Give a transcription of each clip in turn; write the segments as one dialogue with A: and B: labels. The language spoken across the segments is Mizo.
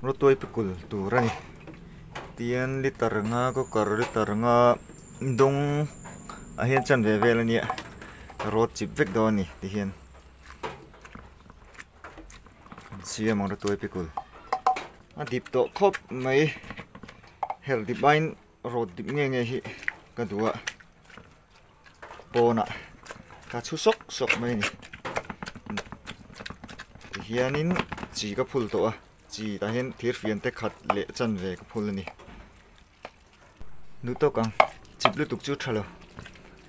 A: Rawtuai pikul tur a ni. Tian liter nga cooker liter nga dawng ah hian chanve vel a nia rawt chip vek dawn a ni ti hian an siam ang rawtuai pikul a dip tawh khawp mai herh dip aiin rawt dip nge nge hi ka duh a pawnah ka chhu sawk sawk mai a ni tihianin chi ka phul tawh a chi tah hian thir fian te khat leh chanve ka phul a ni duh tawk ang chip lutuk chu tha lo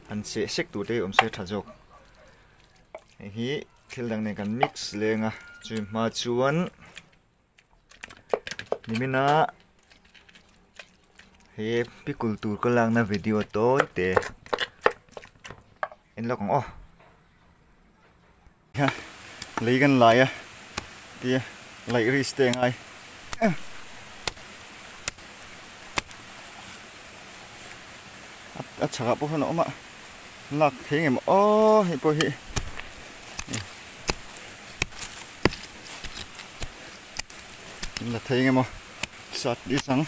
A: han seh sek tur te hi awm se tha zawk hei hi thil dang nen kan mix leng a chumi hma chuan. Nimina he pikul tur ka lakna video tawi te en lawk ang aw lei kan lai a tia laih risk te a ngai a chhakah pawh sawn a awm a lak thei ngem aw hei pawh hi. La thei nge maw sat ni sang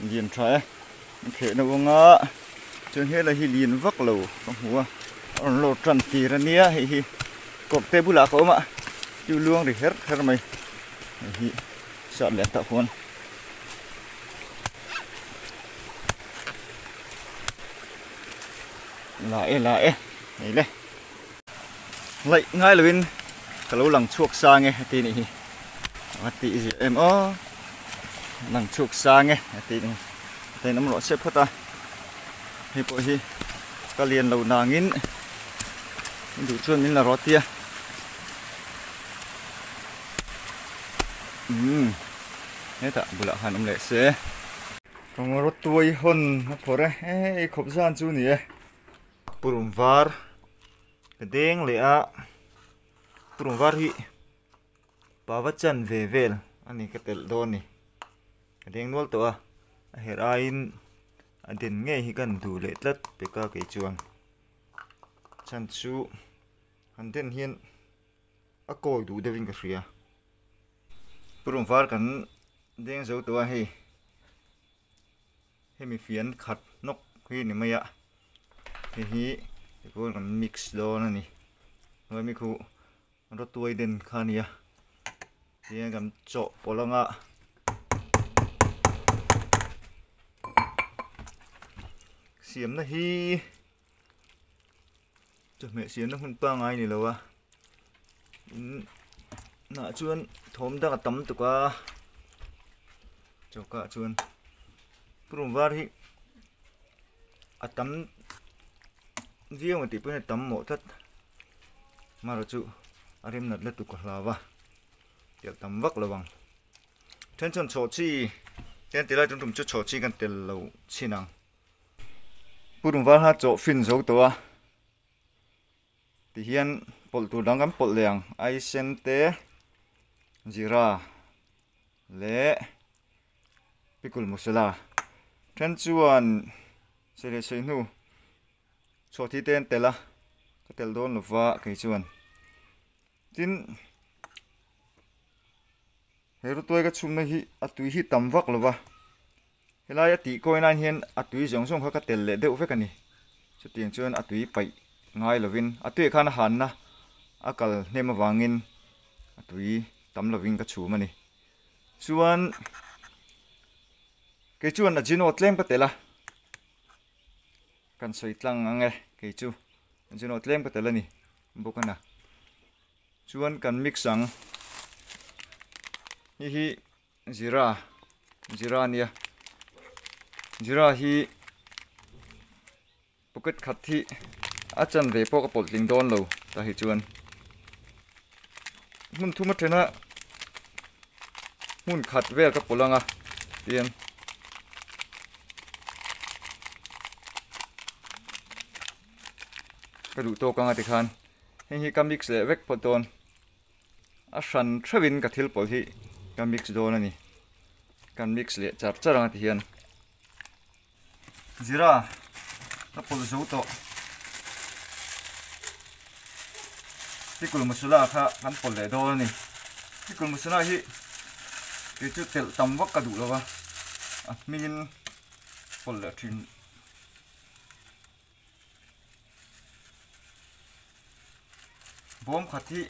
A: lian tha e kheh na anga chuan helai hi lian vak lo ka hmu a a rawn lawr tan tir ania hei hi kawr te bulah ka awm a chu luang ri her her mai hei hi sat leh tah khuan. La e la e hei le laih ngai lovin ka lo lang chhuak sang e heti nih hi a tih zia em aw lang chhuak sang e heti nih hi tain awm rawh se phawt a hei pawh hi ka lian lo nangin duh chuan min la rawh tia umm hetah bulah khan awm leh se. Kawngro tuai hawn a phawrh e hei khawp zan chu ni e purun var ka deng leh a purun var hi pava chan ve vel a ni ka telh dawn a ni ka deng nual tawh a a herh aiin a den ngei hi kan duh leh tlat peka kei chuan chhan chu han den hian a kawi duh deuhin ka hria. Purun var kan deng zo tawh a hei hemi fian khat nawk hi ni mai a hei hi tikhawn kan mix dawn a ni chuan mi khuh rawtuai den kha a nia tihian kan chawhpawlh anga siamna hi chawhmeh siamna hmun pangngai a ni lo a. Nah chuan thawm dang a tam tuk a choka ah chuan purun var hi a tam viau ang tih pawhin a tam mawh tlat amaherawh chu a rem nat lutuk a hlau a tiang tam vak lo ang then chuan chhawh chi te an ti lai tum tum chu chhawh chi kan tel lo chhin ang purun var kha chawh fin zo tawh a. Tihian pawlh tur dang kan pawlh leh ang aisen te zira leh pikul masala then chuan sawi leh sawi hnu chhuah thi te an tel a ka tel dawn lova kei chuan tin he rutuai ka chhumna hi a tui hi tam vak lova. Helai a tih kawi nan hian a tui zawng zawng kha ka tel leh deuh vek a ni. Chutiang chuan a tui paih ngai lovin a tuiah khan a hanna a kal hnem avangin a tui tam lovin ka chhum a ni. Chuan kei chuan a jino tlem ka tel a, kan sawi tlang ang e kei chu jino tlem ka tel a ni bawk a na. Chuan kan mix ang hei hi. Zira zira a nia zira hi pocket khat hi a chanve pawh ka pawlh tling dawn lo tah hi chuan hmun thum atana hmun khat vel ka pawlh ang a tian ka duh tawk ang a tikhan hei hi ka mix leh vek phawt dawn. A hran theuhin ka thil pawlh hi ka mix dawn a ni. Kan mix leh char char ang ti hian. Zira ka pawlh zo tawh. Pickle masala kha kan pawlh leh dawn a ni. Pickle masala hi kei chu telh tam vak ka duh lo va, a hmingin pawlh leh thin. Bawm khat hi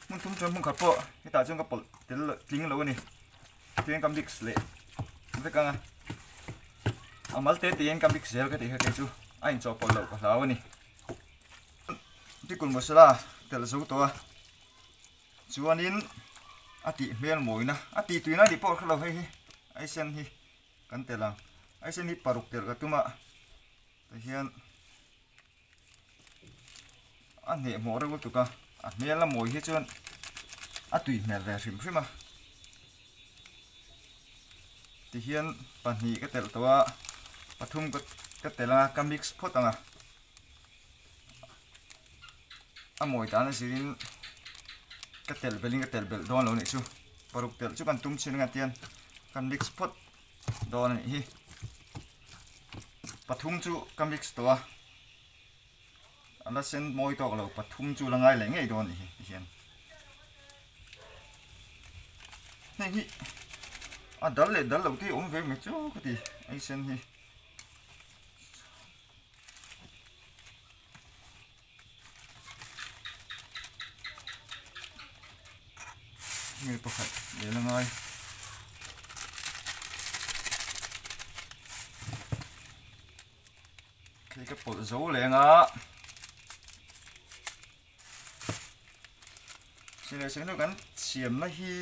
A: hmun thum chuan hmun khat pawh hetah chuan ka pawlh tel tling lo a ni. Tihian ka mix leh vek ang a, a mal te te hian ka mix zel ka tih kha kei chu a inchawhpawlh loh ka hlau a ni. Pickle masala telh zo tawh a, chuanin a tih hmel mawina a tih tuina tih pawh ka hrelo hei hi aisen hi kan telh ang aisen hi paruk telh ka tum a tihian a hneh hmawh reuh lutuk a a hmel a mawi hi chuan a tui hmel ve hrim hrim a tihian pahnih ka telh tawh a pathum ka telh ang a ka mix phawt ang a. A mawi dan a zirin ka telh belhin ka telh belh dawn lo a nih chu paruk telh chu kan tum chin anga tian kan mix phawt dawn a nih hi pathum chu ka mix tawh a a la sen mawi tawk lo pathum chu la ngai leh ngei dawn a nih hi tihian heng hi a dal leh dal lo te hi awm ve mai chu ka ti ei sen hi. Nge pakhat leh la ngai. Khi ka pawlh zo leng a. Silai sengnu kan siamna hi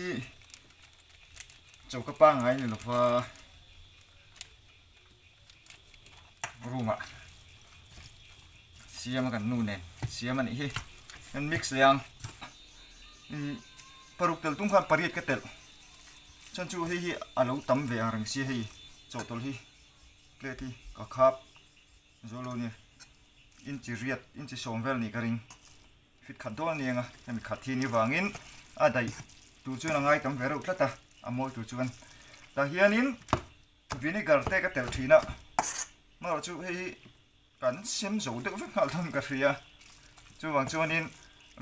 A: choka pangngai ni lova. Room ah siam a kan nu nen siam a nih hi kan mix leh ang paruk tel tum khan pariat ka telh chuan chu hei hi a lo tam ve ang reng sia hei chawhtawlh hi plate hi ka khap zo lo nia inchi riat inchi sawm vel nih ka ring fit khat dawn a ni ang a hemi khat hi ni vangin a daih tur chuan a ngai tam ve reuh tlat a a mawi tur chuan tah hianin. Vinegar te ka telh thin a, amaherawh chu hei hi kan sem zo deuh vek nghal dawn ka hria, chuvang chuanin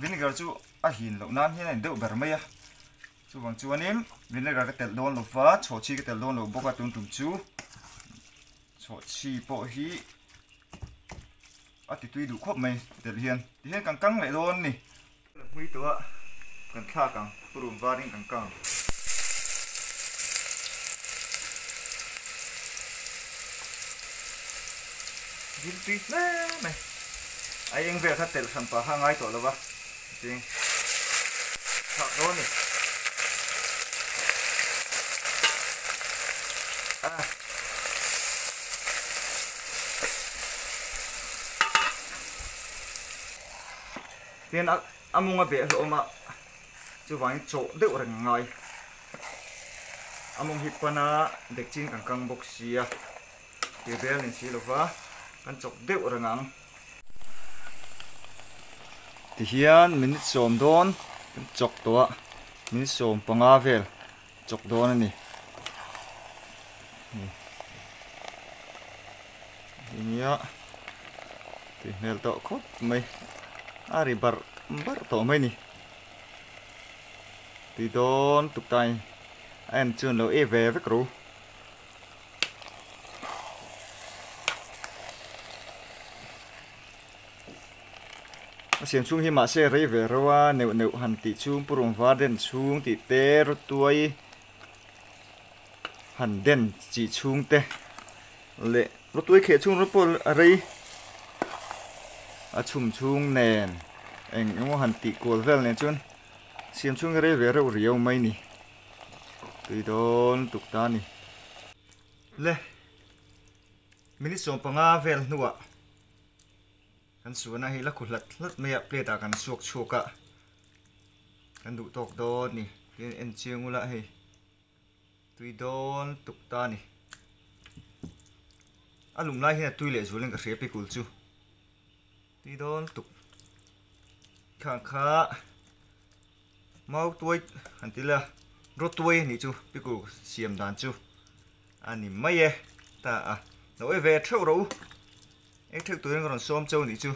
A: vinegar chu a hin loh nan hian a in deuh ber mai a, chuvang chuanin vinegar ka telh dawn lo va, chhawhchhi ka telh dawn lo bawk a tun tum chu chhawhchhi pawh hi a ti tui duh khawp mai telh hian, tihian kan kang leh dawn a ni. Hmui tawh a kan thlak ang, purun varin kan kang. Dil tui hle mai. A eng vel kha telh hran pah kha a ngai tawh lo va, cheng thlak dawn a ni. Tin a mung a beh hlawm a, chuvangin chawh deuh reng a ngai. A mung hi pana dek chin kan kang bawk sia, tih vel ni si lova kan chawk deuh reng ang. Tihian minute sawm dawn kan chawk tawh a, minute 15 vel chawk dawn a ni. Nia tui hmel tawh khawp mai a ri barh barh tawh mai ni tui dawn tuk tai a en chuan lo e ve vek ro a siam chhung hi mahse rei ve ro a neuh neuh han tih chhung purung var den chhung tih te rawtuai han den chi chhung te leh rawtuai kheh chhung rawt pawh a rei a chhum chhung nen eng emaw han tih kual vel nen chuan siam chhung hi rei ve reuh riau mai ni tui dawn lutuk ta a ni le minute 15 vel hnuah kan suahna hi la khu hlat hlat mai a plate ah kan suak chhuak a kan duh tawk dawn a ni tin en chiang ula hei. Tui dawn tuk ta a ni. A lum lai hian a tui leh zual in ka hria pikul chu. Tui dawn tuk. Khang kha mau tuai han ti la rawtuai a nih chu pikul siam dan chu a ni mai e ta a. Lo ei ve theuh rawh u. Ei theuh turin ka rawn sawm cheu nih chu.